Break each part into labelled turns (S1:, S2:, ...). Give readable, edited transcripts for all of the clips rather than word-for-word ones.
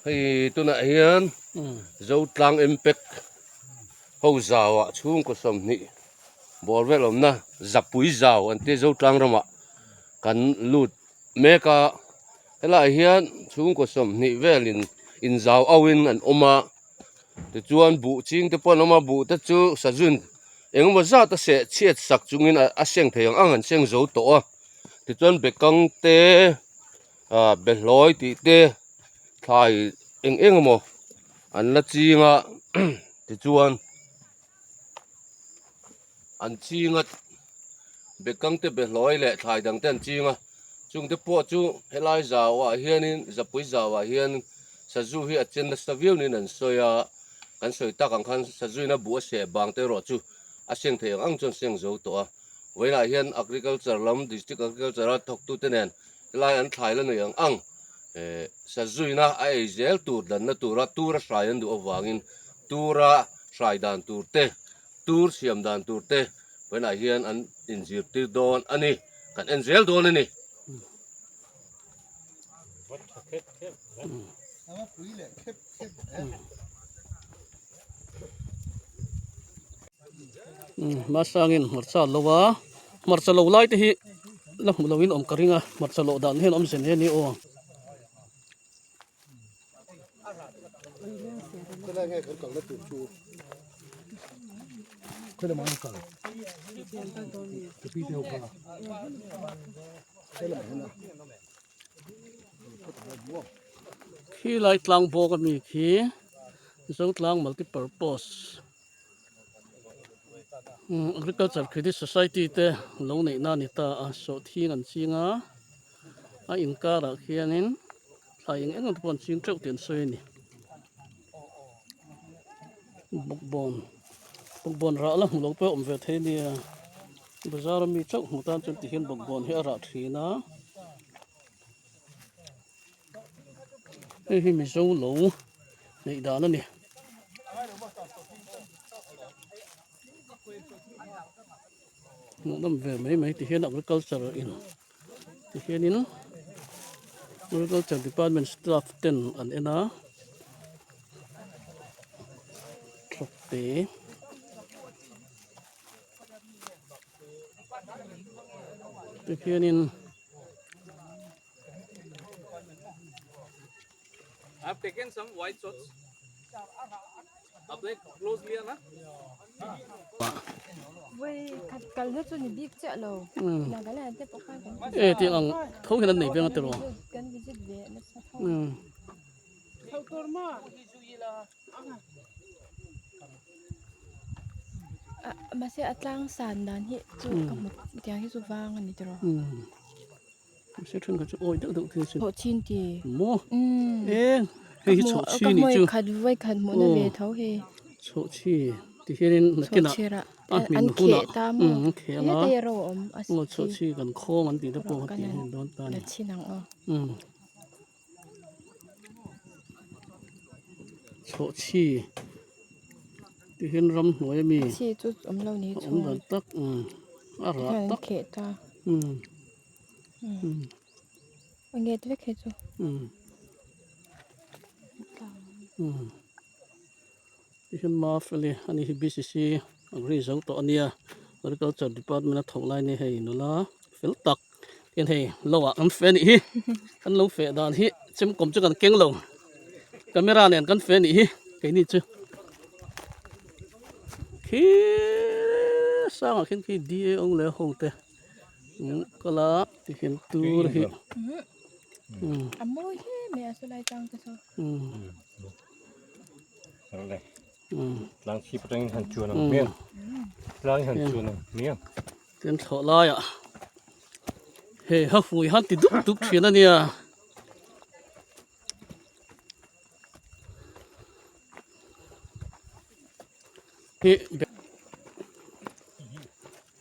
S1: Hei tunah hian Zotlang Impact ho zauah chhungkaw 20 bawr vel awmna Zapui zau an tia Zotlang ramah kan lut mek a helaiah hian chhungkaw 20 velin inzau auhin an awm a tichuan buh ching te pawh an awm a buh te chu sazun engemaw zat a seh chhiat sak chungin a seng thei ang ang an seng zo tawh a tichuan bekang te ah behlawi tih te thlai eng eng emaw an la ching a tichuan an ching a bekang te behlawi leh thlai dang te an ching a chung te pawh chu helai zauah hianin zapui zauah hian sazu hi a chen nasa viau niin an sawi a kan sawi tak ang khan sazuin a buh a seh bang te erawh chu a seng thei ang ang chuan seng zo tawh a vawiinah hian agriculture lam district agriculture a thawktute nen helai an thlai la nei ang ang eh sazuina a ei zel tur danna tura tura hrai an duh avangin tura hrai dan tur te Tur siam dan tur te vawiinah hian an inzirtir dawn a ni, kan en zel dawn a ni.
S2: Hmasangin hmarcha lo a, hmarcha lo lai te hi la hmu loin awm ka ring a, hmarcha loh dan hian awmze nei a ni aw. Khi lai tlang bawk ami khi Zotlang multipurpose Agriculture Credit Society te lo neihna a ni ta a sawhthing an ching a a inkarah khianin. Thlai eng eng te pawh an ching teuh tih an sawi a ni. Bawkbawn bawkbawn rah la hmu lo pawh a awm ve thei a nia bazar a mi chauh hmu tan chuan tihian bawkbawn hi a rah thin a hei hi mizo lo neih dan a ni. Hmuhnawm ve mai mai tihian agriculture in. Tihianin agriculture department staff ten an en a truck te tihianin
S3: I have taken some white shots. Apply closely na.
S2: E tiang ang tho hian an nei veng a tiraw
S4: Mahse a tlang san dan hi chu ka hmu tiang hi chu vang a ni tiraw.
S2: Se then kha chu awi deuh deuh thil sin.
S4: Chhawh chin ti.
S2: Maw? E hei hi chhawh chi ni chu.
S4: Ka khat voi khat hmuh na ve tho he.
S2: Chhawh chi ti hianin nakinah a hmin hunah an kheh anga aw chhawh chi kan khawng an tih te pawh kha tih a ni dawn ta a ni. Chhawh chi ti hian ramhnuai ami
S4: chi chu awm lo ni
S2: chu awm dan tak a rah tak
S4: kheh ta a nget vek hei chu
S2: ti hian mafeli ani hi BCC agri zo tawh ania agriculture department a thawk lai ni hei nula fel tak Tihian hei lo ah kan feh a nih hi kan lo feh dan hi chemkawm chu kan keng lo camera nen kan feh a nih hi keini chu khi sangah khian khi D_A awng leh ho te kal a tihian tur hi
S4: a mawi hle mai a chulai tlang te chu
S5: tlang chhip atangin han chuan ang hmiang tlang hi han chuan ang hmiang.
S2: Tin thlawh laiah hei ha hui han ti dup dup thin a nia. Hi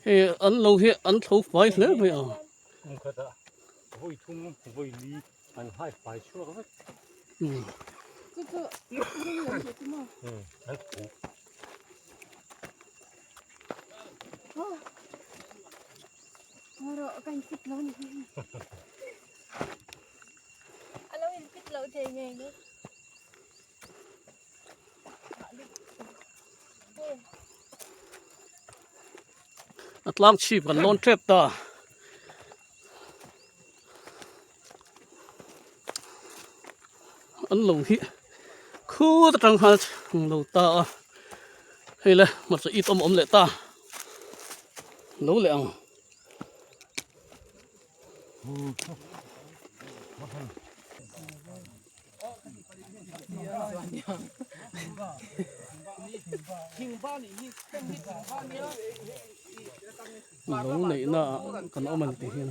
S2: hei an lo hi an tho fai hle mai a.
S5: Kum khatah vawi thum vawi li an hai fai chhuak vek.
S4: Chu chu ring lam tih chu maw?
S5: An tho.
S2: A tlang chhip kan lawn tep ta. An lo hi khut atang khan a lo ta a hei le hmarcha it awm awm leh ta lo leh ang. Lo neihna ah kan awm a ni tih hian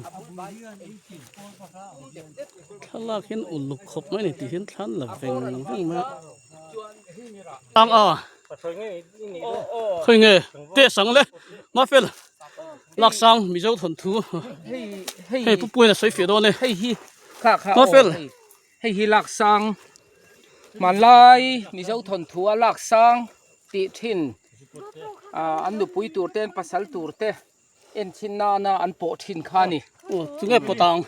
S2: thlalak hian uluk khawp mai a ni tih hian thla an la veng veng mai a ang a khawi nge test ang le mafel laksang mizo thawnthu hei pu puiin a sawi fiah dawn e mafel.
S6: Hei hi laksang hmanlai mizo thawnthu a laksang tih thin ah an nupui tur te an pasal tur te en thin nana an pawh thin kha a ni.
S2: Aw chunge pawt ang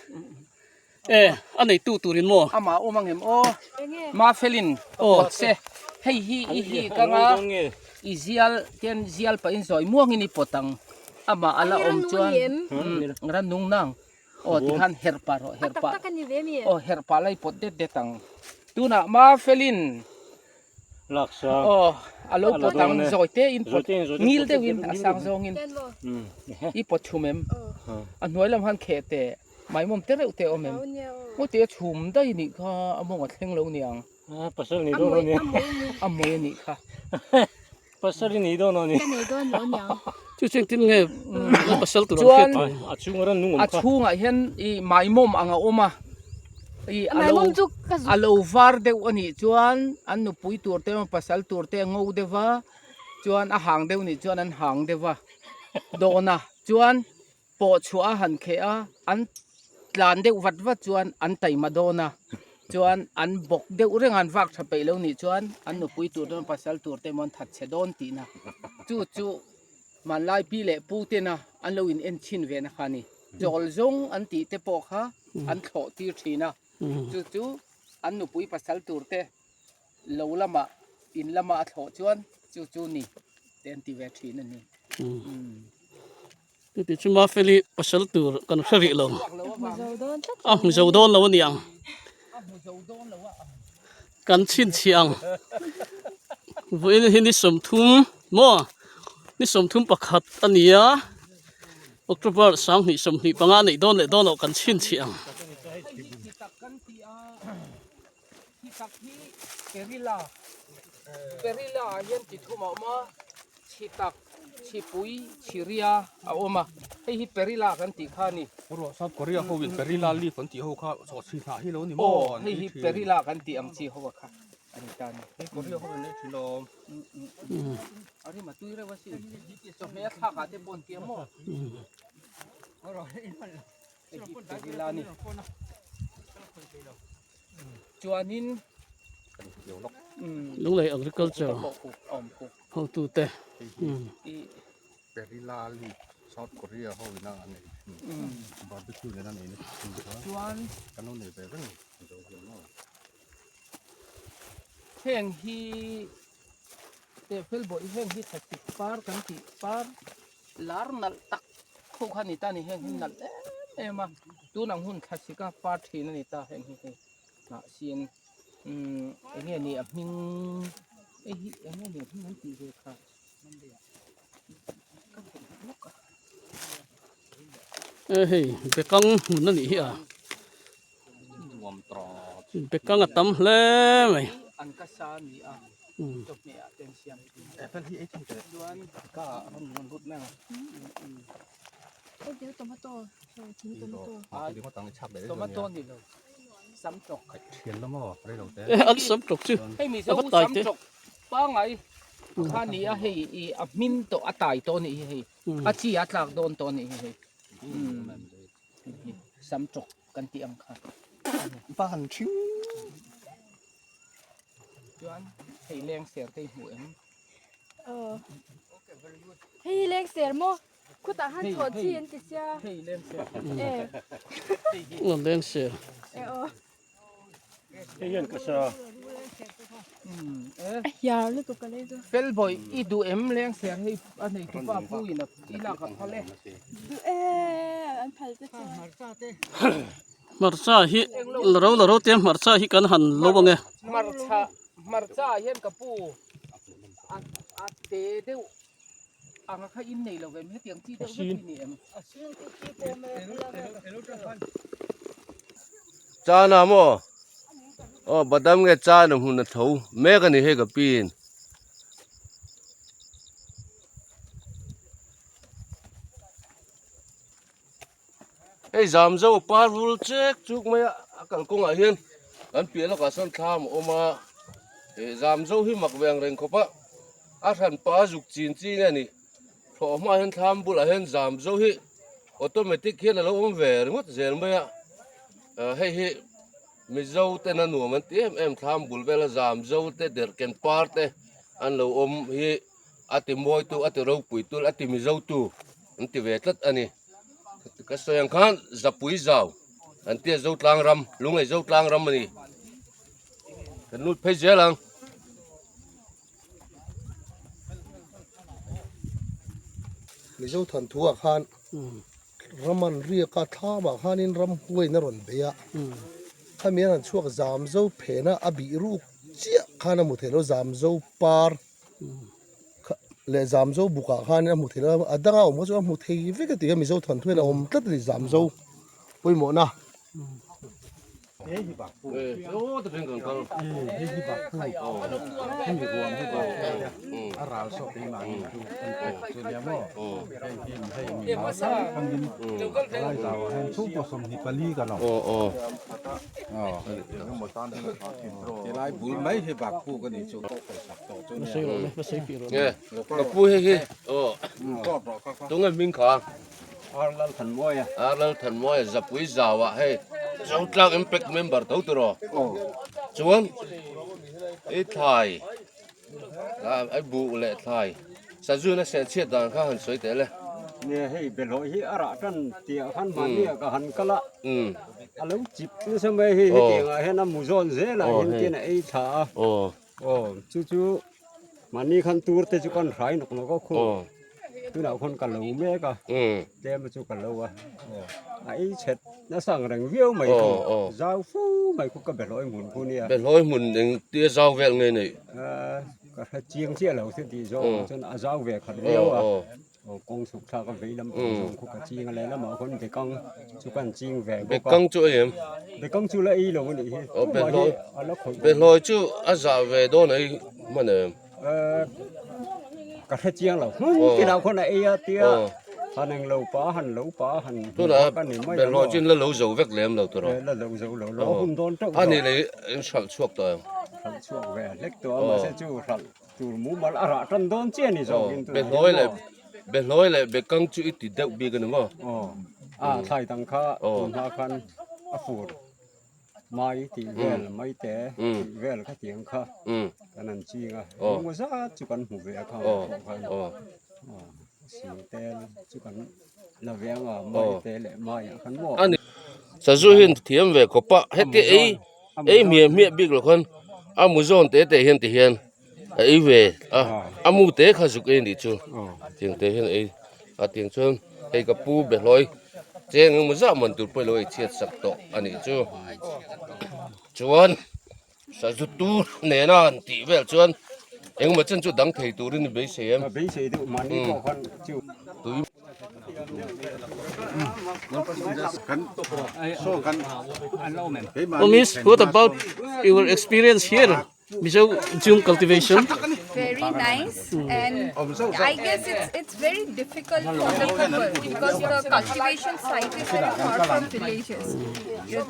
S2: e a neitu turin maw?
S6: Amah awm ang em aw Mafelin pawt se hei hi i hi ka nga i zial ten zial pahin zawi muangin i pawt ang amah ala awm chuan rannung nang. Aw tikhan herh pah rawh herh pah. Aw herh pah lai pawt det det ang. Tunah Mafelin aw a lo pawt ang zawi te in pawt ngil deuh in a sang zawng in i pawt chhum em. A hnuai lam han kheh teh maimawm te reuh te awm em. Ngaw te a chhum daih nih kha a mawng a thleng lo niang.
S5: Pasal ni dawn lo nia.
S6: A mawi a nih kha.
S5: Pasal i nei dawn lo ni.
S4: Ka nei dawn lo niang.
S2: Chu cheng tin nge pasal tur an hriat
S6: Chuan
S5: a chhung a ran nung awm
S6: a
S5: kha.
S6: chhungah hian i maimawm ang a awm a. I a lo
S4: Maimawm chu ka zuk.
S6: A lo var deuh a nih chuan an nupui tur te emaw pasal tur te a ngo deuh va chuan a hang deuh nih chuan an hang deuh va dawn a chuan pawh chhuah a han kheh a, an tlan deuh vat vat chuan an taima dawn a, chuan an bawk deuh reng a, an vak tha peih lo nih chuan an nupui tur te pasal tur te emaw an that chhe dawn tihna chu chu hmanlai pi leh pu tena an lo in en chhin ve na kha a ni. Chawl zawng an tih te pawh kha an thlawh tir thin a, chu chu an nupui pasal tur te lo lamah in lama a thlawh chuan chu chu ni te an ti ve thin a ni.
S2: Chuti chu Mafeli pasal tur kan hre rih lo. A hmu zo dawn lo a ni ang. Kan chhinchhiah ang. Vawiin hi ni sawmthum maw? Ni sawmthum pakhat a ni a. October sanghnih 25 neih dawn leh dawn loh kan chhinchhiah ang.
S6: Chhipui Chhiria a awm a, hei hi Perila kan tih kha a ni.
S1: Ruah South Korea ho in Perila leaf an tih ho kha chawh chhi hnah hi lo ni maw?
S6: Aw, hei hi Perila kan tih ang chi ho a kha a ni ta a ni.
S1: Hei Korea ho in ei thin awm.
S6: A rim a tui reuh a sin. Chawhmeh a thlak ah te pawh an ti a maw? Hei hi Perila a ni. Chuanin
S2: Lunglei Agriculture hotute
S1: Perila leaf South Korea ho ina an ei thin barbecue nen an ei na thin kha kan lo nei ve reng zo hian maw.
S6: Heng hi teh fel bawih heng hi thlasik par kan tih par lar nalh tak ho kha a ni ta a ni heng hi nalh em em a tun ang hun thlasik a par thin a ni ta heng hi hei hnah sin umm eng nge ni a hming hei hi eng nge ni a hming an tih ve kha ka theih lawk a.
S2: E hei bekang hmun a nih hi a. Bekang a tam hle mai.
S6: An ka sa a ni a chawhmeh ah te an siam chuan ka rawn rawn lut mai ang
S4: Tomato
S6: tomato ni lo sam tawk
S2: E an sam tawk chu
S6: hei mizo sam tawk pangai kha ni a hei i a hmin tawh a tai tawh a nih hi hei a chi a tlak dawn tawh a nih hi hei. Sam tawk kan tih ang kha.
S1: Ban thing.
S6: Chuan hei leng ser te i hmu em?
S4: Aw. Hei hi leng ser maw? Khutah han chawh chi an ti sia.
S6: Hei leng ser.
S4: E.
S2: Aw leng ser.
S4: E aw.
S5: Hei hian ka sa.
S4: Yar lutuk ka lei chu.
S6: Fel bawih i duh em leng ser hei a nei tupa pu in a i lak a phal e.
S4: Duh e an phal te chuan.
S2: Hmarcha hi la ro la ro te hmarcha hi kan han lo ang e.
S6: Hmarcha hmarcha ah hian ka pu a a te deuh anga kha in nei lo vem hetiang chi deuh vek hi ni em.
S1: Chana maw aw badam nge chana hmun a tho mek a ni hei ka pin. Hei zam zo par vul chek chuk mai a a kalkawngah hian kan piah lawkah sawn thlam a awm a eh zam zo hi mak ve ang reng khawp a a hran pa zuk chin chi nge ni thlawh hmaah hian thlam bulah hian zam zo hi automatic hian a lo awm ve ringawt zel mai a ah hei hi Mizo ten a nuam an ti em em thlam bul vela zam zo te derhken par te an lo awm hi. A ti mawitu, a ti ropuitu, a ti mizotu an ti ve tlat a ni. Ka sawi ang khan Zapui Zau an tia Zotlang ram, Lunglei Zotlang ram a ni. Kan lut phei zel ang.
S7: Mizo thanthu ah khan ram an riak a, thlam ah khanin ramhuaiin a rawn bei a, khami an han chhuak Zamzo phena a bih ruk chiah khan a hmu thei lo, Zamzo par leh Zamzo bukah khan a hmu thei lo a, a danga awm kha chu a hmu thei vek a tih kha Mizo thawnthu hian a awm tlat a ni Zamzo pawimawhna.
S1: Ka pu hei hi aw tunge hming kha
S5: Arlal Thanmawia
S1: Arlal Thanmawia Zapui Zauah hei Zotlang Impact member tho tur aw chuan i thlai ai buh leh thlai sazu na seh chhiat dan kha han sawi teh le
S5: Nia hei belhawh hi a rah tan tih ah khan mahni ah ka han kal a a lo chip nasa mai hei hetiang ah hian a mu zawn zel ah hian tin a ei thla a. Aw chu chu mahni khan tur te chu kan hrai nawk nawk a khu tunah khawn ka lo mek a tlem chu ka lo a a ei chhet nasa ang reng viau mai khu zau fu mai khu ka behlawi hmun khu nia
S1: behlawi hmun eng tia zau vel nge nei
S5: ka hre chiang chiah lo chu tih zawng chuan a zau ve khat viau a. Aw kawng chhuk thlak a vei lam pang zawng khu ka ching a lehlamah khawn bekang chu kan ching ve bawk a.
S1: Bekang chu ei em?
S5: Bekang chu la ei lo a nih hi.
S1: Aw behlawi behlawi chu a zah ve dawn ei hman em?
S5: Ka hre chiang lo. Hmun tinah khawn a ei a tia han eng lo pa han lo pa han
S1: Tunah behlawi chu in la lo zo vek lem lo tawh
S5: La lo zo lo lo hun dawn teuh
S1: a nih leh in hralh chhuak tawh em?
S5: Hralh chhuak ve hlek tawh a mahse chu hralh Tur mumal a rah tan dawn chiah ni zawk in tunah hian
S1: Behlawi leh Behlawi leh Bekang chu i ti deuh bik a ni maw?
S5: Aw a thlai dang kha tun hma khan a fur mai tih vel mai te tih vel kha tiang kha kan han ching a engemaw zat chu kan hmu ve a kha khan sing tel chu kan la ve anga mai te leh mai ah khan maw.
S1: Sazu hi thiam ve khawp a heti ei ei hmiah hmiah bik lo khan a mu zawn te te hian ti hian a ei ve a a mu te kha zuk ei nih chu tiang te hian ei a tiang chuan hei ka pu behlawi cheng engemaw zah man tur pawh ilo ei chhiat sak tawh a nih chu chuan sazu tur nena han tih vel chuan engemaw chen chu dang thei turin i beisei em.
S2: Oh miss, what about your experience here? Mizo Jhum cultivation.
S8: Very nice and I guess it's it's very difficult for the people because the cultivation site is very far from villages.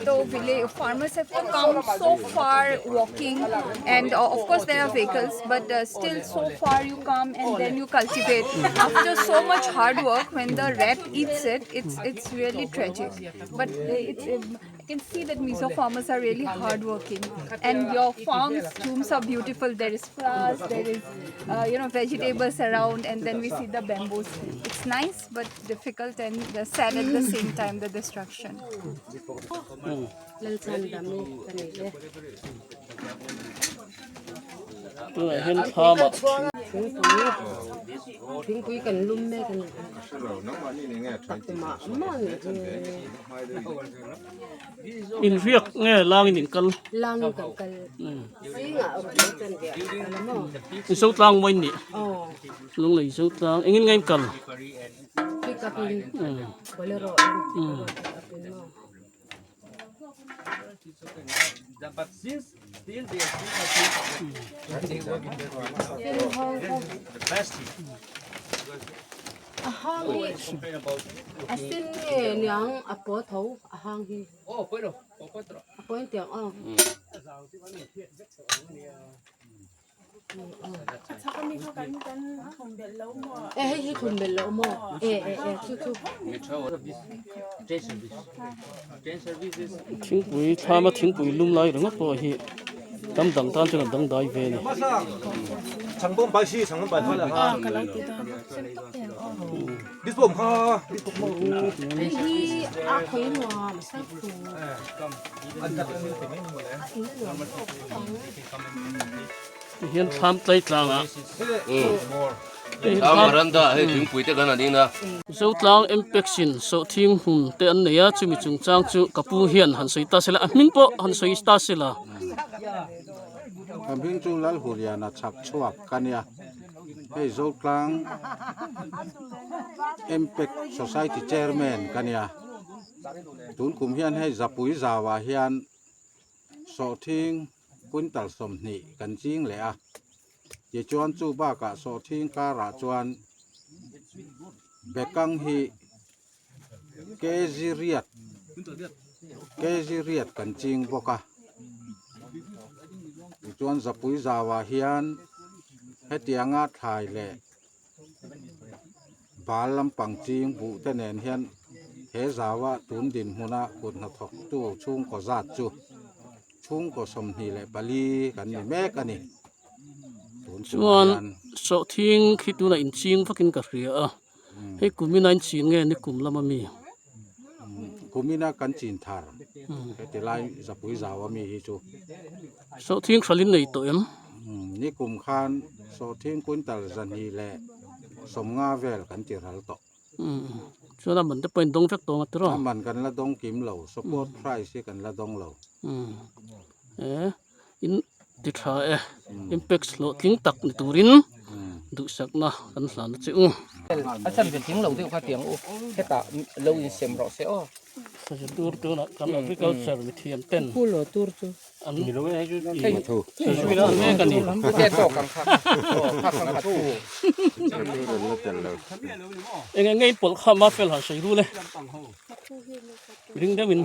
S8: The village farmers have to come so far walking and uh, of course there are vehicles but uh, still so far you come and then you cultivate. After so much hard work when the rat eats it, it's it's really tragic. But uh, it's um, can see that Mizo farmers are really hardworking and your farms tombs are beautiful. There is flowers, there is uh, you know vegetables around and then we see the bamboos. It's nice but difficult and sad at the same time the destruction.
S2: Tunah hian thlamah
S9: Thingpui kan lum mek a ni. Tak mah mah a nih hi.
S2: Inriak nge langin in kal?
S9: Langin kan kal. Zingah ruah chan ve a kal a maw?
S2: Zo tlang maw in nih?
S9: Aw.
S2: Lunglei zo tlang. Engin nge in kal?
S9: Pick up in Bolero in pick up in maw? A hang hi a sen nge niang a paw tho a hang hi a paw in tiang aw. E hei hi thun belh lo maw e e e chu chu.
S2: Thingpui thlama thingpui lum lai ringawt pawh hi tam dang tan chuan a dangdai ve a ni.
S9: Hei hi a khawi nuam sak tur.
S2: Tihian thlam tlai tlangah
S1: Thlam veranda hei thingpui te kan han in a.
S2: Zotlang Mpexin sawhthing hmun te an nei a, chumi chungchang chu ka pu hian han sawi ta sela, a hming pawh han sawi ta sela.
S10: Ka hming chu Lalhuliana chhak chhuak ka nia, hei Zotlang Mpec Society Chairman ka nia. Tun kum hian hei Zapui zauah hian sawhthing quintal 20 kan ching leh a, tichuan chu bakah sawhthing karah chuan bekang hi kg riat kg riat kan ching bawk a, tichuan zapui zauah hian hetianga thlai leh Bal lampang ching buh te nen hian he zaua tun dinhmuna kut hnathawktu chhungkaw zat chu chhungkaw 24 kan ni mek a ni. Tun kumah
S2: Chuan
S10: hian.
S2: sawhthing khi tunah inching vakin ka hria a, hei kumina inchin nge ni kum lama mi?
S10: Kumina kan chin thar heti lai zapui zau ami hi chu.
S2: Sawhthing hralin nei tawh em?
S10: Ni kum khan sawhthing quintal 250 vel kan ti ral tawh.
S2: Chuan a man te pawh in dawng vek tawh ang a tiraw?
S10: A man kan la dawng kim lo, support price hi kan la dawng lo.
S2: E in ti tha e, impact hlawhtling tak ni turin duhsakna kan hlan a che u.
S6: A chan ve tling lo deuh kha tiang u, hetah lo insem rawh se aw.
S2: Sazu tur tunah kan agriculture mithiam ten an sazu ina an mek a ni. Eng eng nge in pawlh kha mafel han sawi rul e. Ring deuhin.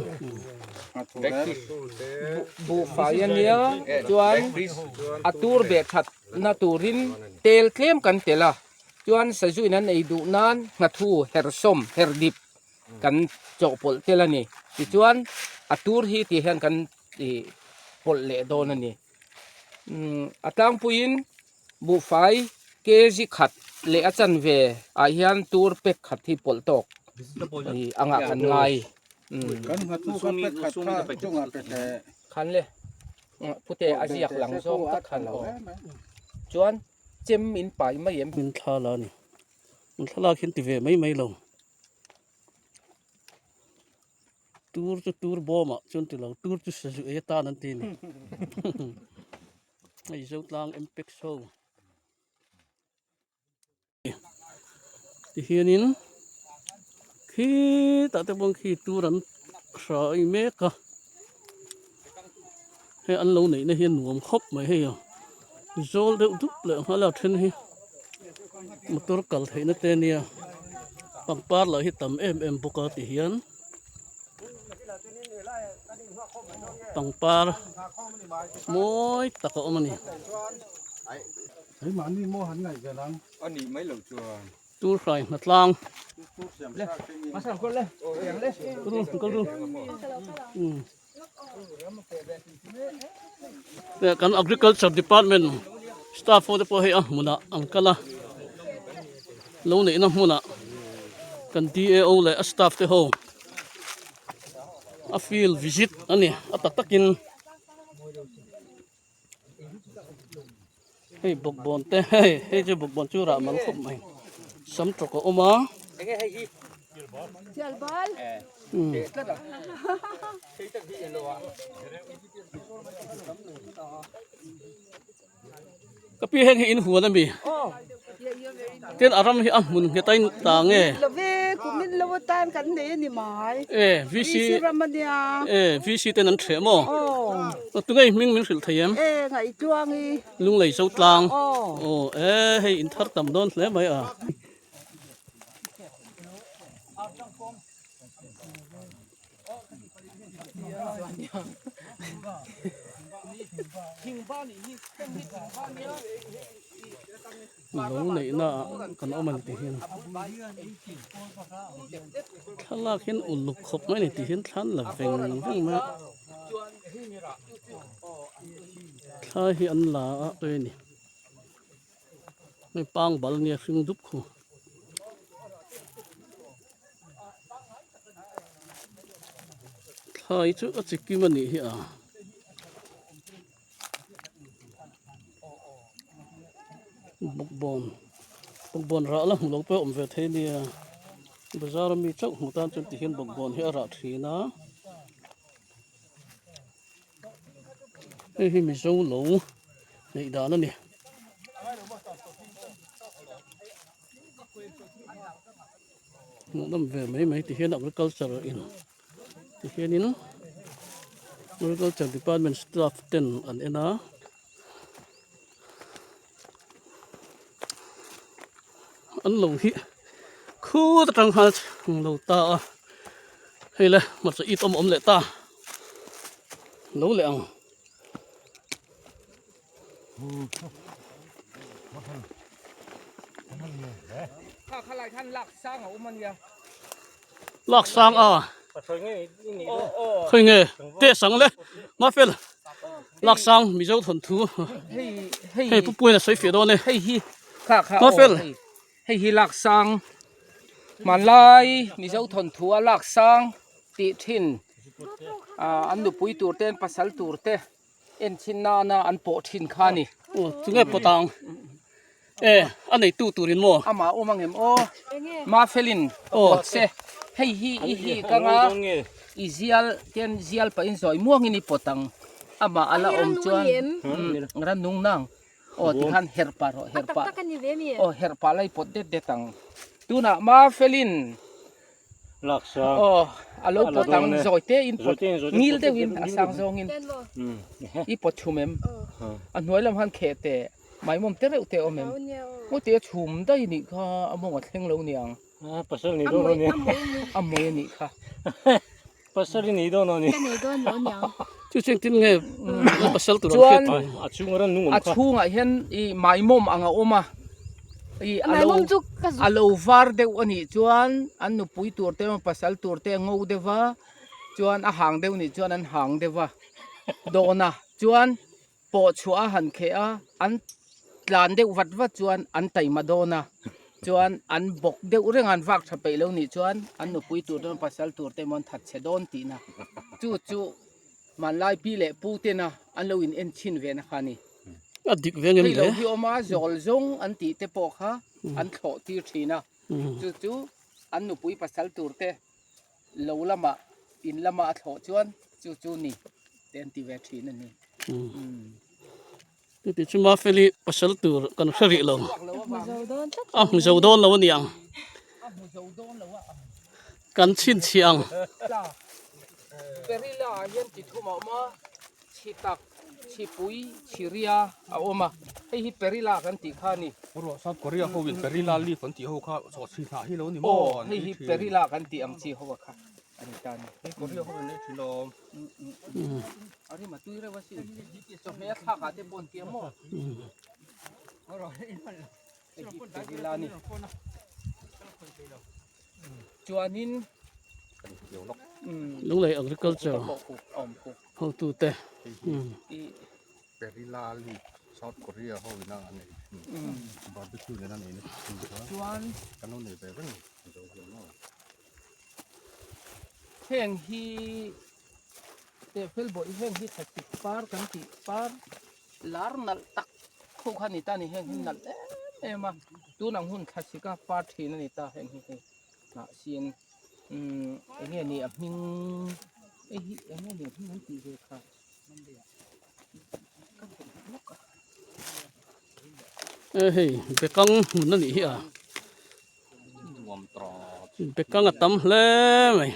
S6: Buhfai a nia chuan a tur beh that na turin tel tlem kan tel a chuan sazuin an ei duh nan nghathu hersawm herdip kan chawhpawlh tel a ni tichuan a tur hi tih hian kan ih pawlh leh dawn a ni umm a tlangpuiin Buhfai kg khat leh a chanve ah hian tur pek khat hi pawlh tawk angah kan ngai. Khan le pute a ziak lang zawng tak khan aw. Chuan chem in pai mai em.
S2: Min thla la a ni. Min thlalak hian ti ve mai mai lo. Tur chu tur bawmah chuan ti lo tur chu sazu ei atan an ti a ni. Hei Zotlang Mpec ho tihianin khitah te pawh khi tur an hrai mek a hei an lo neihna hi a nuam khawp mai hei a zawl deuh dup leh nghal a then hi motor kal theihna te ania pangpar lah hi tam em em bawk a tihian. Pangpar mawi tak a awm a ni. Tur hrai hnatlang. Kan agriculture department staff ho te pawh hei a hmunah an kal a, lo neihna hmunah kan DAO leh a staff te ho a field visit a ni a tak takin. Hei bawkbawn te hei hei chu bawkbawn chu rah mal khawp mai sam tawk a awm a Ka pi heng hi in huan a mi tin a ram hi a hmun nghet a in ta nge
S11: Love kumin lo atan kan nei a ni mai
S2: e VC
S11: ram a nia
S2: e VC ten an hreh maw aw tunge hming min hrilh thei em
S11: e ngaihtuang i
S2: lunglei zo tlang aw e hei in thar tam dawn hle mai a. Lo neihna ah kan awm a ni tih hian thlalak hian uluk khawp mai a ni tih hian thla an la veng veng mai a thla hi an la a a ni hei pangbal nia hring dup khu. Thlai chu a chikim a nih hi a. Bawkbawn bawkbawn rah la hmu lo pawh a awm ve thei a nia bazar a mi chauh hmu tan chuan tihian bawkbawn hi a rah thin a hei hi mizo lo neih dan a ni. Hmuhnawm ve mai mai ti hian agriculture in ti hianin agriculture department staff ten an en a an lo hi khut atang khan a lo ta a hei le hmarcha it awm a awm leh ta lo leh ang. Lak sang a khawi nge te sang le mafel lak sang mizo thawn thu hei pu puiin a sawi fiah dawn e mafel
S6: hei hi lak sang hmanlai mizo thawn thu a lak sang tih thin an nupui tur te an pasal tur te. En thin nana an pawh thin kha a ni.
S2: Aw chu nge pawt ang e a neitu turin maw.
S6: Amah awm ang em aw Mafelin a pawt se hei hi i hi ka nga i zial ten zial pahin zawi muangin i pawt ang amah a la awm chuan rannung nang aw tikhan herh pah rawh herh pah aw herh pah la i pawt det det ang tunah Mafelin Aw, a lo pawt ang zawi te in pawt ngil deuh in a sang zawng in i pawt chhum em a hnuai lam han kheh teh maimawm te reuh te awm em maw te a chhum daih anih kha a mawng a thleng lo niang a mawi anih kha
S2: Chu chu engtin nge pasal tur an
S6: Chuan
S2: hriat tur?
S6: a chhungah hian i maimawm ang a awm a, i a lo a lo var deuh a nih chuan an nupui tur te emaw pasal tur te a ngo deuh va, chuan a hang deuh nih chuan an hang deuh va dawn a, chuan pawh chhuah a han kheh a, an tlan deuh vat vat chuan an taima dawn a, chuan an bawk deuh reng a an vak tha peih lo nih chuan an nupui tur te emaw pasal tur te emaw an that chhe dawn tihna chu chu hmanlai pi leh pu tena an lo in en chhin ve na kha a ni.
S2: A dik ve ngem
S6: Hei lo
S2: le.
S6: hi awm a, zawl zawng an tih te pawh kha an thlawh tir thin a, chu chu an nupui pasal tur te lo lamah in lama a thlawh chuan chu chu ni te an ti ve thin a ni.
S2: Chuti chu Mafeli pasal tur kan hre rih lo. A hmu zo dawn lo a ni ang. Kan chhinchhiah ang.
S6: Perila ah hian chi thum a awm a, chi tak, chi pui, chi ria a awm a, hei hi perila kan tih kha a ni.
S3: South Korea ho in perila leaf an tih ho kha chawhchhi hnah hi lo ni maw?
S6: Aw, hei hi perila kan tih ang chi ho a kha a ni ta a ni.
S3: Hei Korea ho in ei thin lo.
S6: A rim a tui reuh a sin, chawhmeh a thlak ah te pawh an ti a maw? Hei hi perila a ni. Chuanin
S2: Lunglei agriculture hotute
S12: Perilla leaf South Korea ho ina an ei thin barbecue nen an ei na thin kha
S6: Chuan
S12: kan lo nei ve reng zo hian maw.
S6: Heng hi teh fel bawih heng hi thlasik par kan tih par lar nalh tak ho kha a ni ta a ni heng hi nalh em em a tun ang hun thlasik a par thin a ni ta heng hi hei hnah sin umm eng nge ni a hming hei hi eng nge ni a hming an tih ve kha ka theihnghilh lawk a.
S2: E hei bekang hmun a nih hi a. Bekang a tam hle mai.